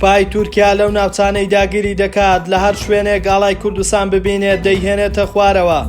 سوپای تورکیا لەو ناوچانەی داگیری دەکات لە هەر شوێنێک ئاڵای کوردستان ببینێت دەیهێنێتە خوارەوە.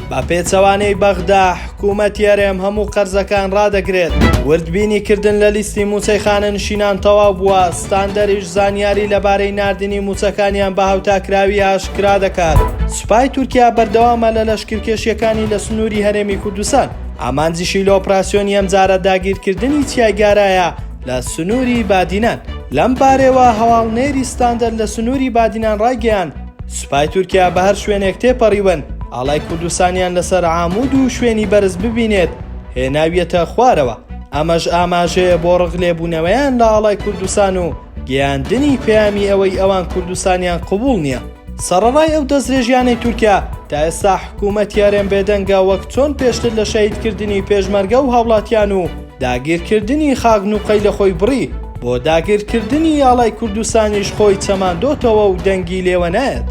بە پێچەوانەی بەغدا، حکوومەتی هەرێم هەموو قەرزەکان ڕادەگرێت. وردبینی کردن لە لیستی مووچەی خانەنشینان تەواو بووە، ستاندەریش زانیاری لەبارەی ناردنی مووچەکانیان بە هاوتاکراوی ئاشکرا دەکات. سوپای تورکیا بەردەوامە لە لەشکرکێشییەکانی لە سنووری هەرێمی کوردستان، ئامانجیشی لە ئۆپراسیۆنی ئەمجارە داگیرکردنی چیای گارایە لە سنووری بادینان. لەم بارەیەوە هەواڵنێری ستاندەر لە سنووری بادینان ڕایگەیاند، سوپای تورکیا بە هەر شوێنێک تێپەڕیون ئاڵای کوردستانیان لەسەر عامود و شوێنی بەرز ببینێت هێناویەتە خوارەوە، ئەمەش ئاماژەیە بۆ ڕق لێبوونەوەیان لە ئاڵای کوردستان و گەیاندنی پەیامی ئەوەی ئەوان کوردستانیان قبوڵ نییە. سەڕەڕای ئەو دەستدرێژیانەی تورکیا، تا ئێستا حکوومەتی هەرێم بێدەنگە وەک چۆن پێشتر لە شەهیدکردنی پێشمەرگە و هاوڵاتیان و داگیرکردنی خاک نوقەی لە خۆی بڕی، بۆ داگیرکردنی ئاڵای کوردستانیش خۆی چەماندۆتەوە و دەنگی لێوە نایەت.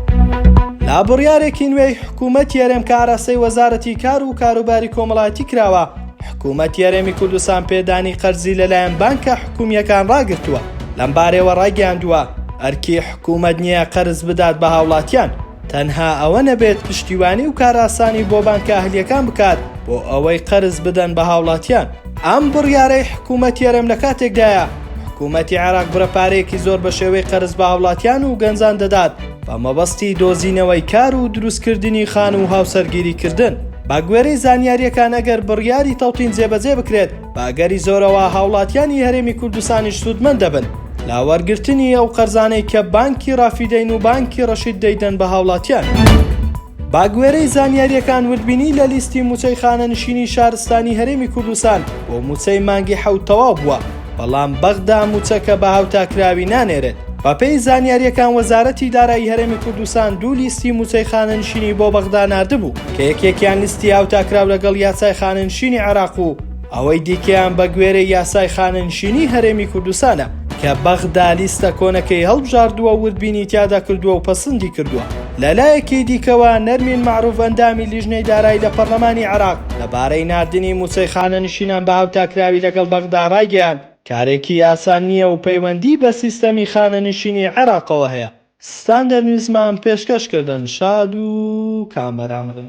لە بڕیارێکی نوێی حکوومەتی هەرێم کە ئاراستەی وەزارەتی کار و کاروباری کۆمەڵایەتی کراوە، حکوومەتی هەرێمی کوردستان پێدانی قەرزی لەلایەن بانکە حکوومییەکان ڕاگرتووە، لەمبارەیەوە ڕایگەیاندووە، ئەرکی حکوومەت نییە قەرز بدات بە هاوڵاتیان، تەنها ئەوە نەبێت پشتیوانی و کارئاسانی بۆ بانکە ئەهلییەکان بکات بۆ ئەوەی قەرز بدەن بە هاوڵاتیان. ئەم بڕیارەی حکوومەتی هەرێم لە کاتێکدایە، حکوومەتی عێراق بڕە پارەیەکی زۆر بە شێوەی قەرز بە هاوڵاتیان و گەنجان دەدات بە مەبەستی دۆزینەوەی کار و دروستکردنی خانوو و هاوسەرگیریکردن. بە گوێرەی زانیارییەکان ئەگەر بڕیاری تەوتین جێبەجێ بکرێت، بە ئەگەری زۆرەوە هاوڵاتیانی هەرێمی کوردستانیش سوودمەند دەبن لە وەرگرتنی ئەو قەرزانەی کە بانکی ڕافیدەین و بانکی ڕەشید دەیدەن بە هاوڵاتیان. بە گوێرەی زانیارییەکان وردبینی لە لیستی مووچەی خانەنشینی شارستانی هەرێمی کوردستان بۆ مووچەی مانگی حەوت تەواو بووە، بەڵام بەغدا مووچەکە بە هاوتاکراوی نانێرێت. بەپێی زانیارییەکان وەزارەتی دارایی هەرێمی کوردستان دوو لیستی مووچەی خانەنشینی بۆ بەغدا ناردبوو کە یەکێکیان لیستی هاوتاکراو لەگەڵ یاسای خانەنشینی عێراق و ئەوەی دیکەیان بەگوێرەی یاسای خانەنشینی هەرێمی کوردستانە کە بەغدا لیستە کۆنەکەی هەڵبژاردووە و وردبینی تیادا کردووە و پەسندی کردووە. لەلایەکی دیکەوە نەرمین مەعروف ئەندامی لیژنەی دارایی لە پەرلەمانی عێراق لەبارەی ناردنی مووچەی خانەنشینان بە هاوتاکراوی لەگەڵ بەغدا ڕایگەیاند، کارێکی ئاسان نییە و پەیوەندی بە سیستەمی خانەنشینی عێراقەوە هەیە. ستاندەر نیوزمان پێشکەش کردن شاد و کامەران بن.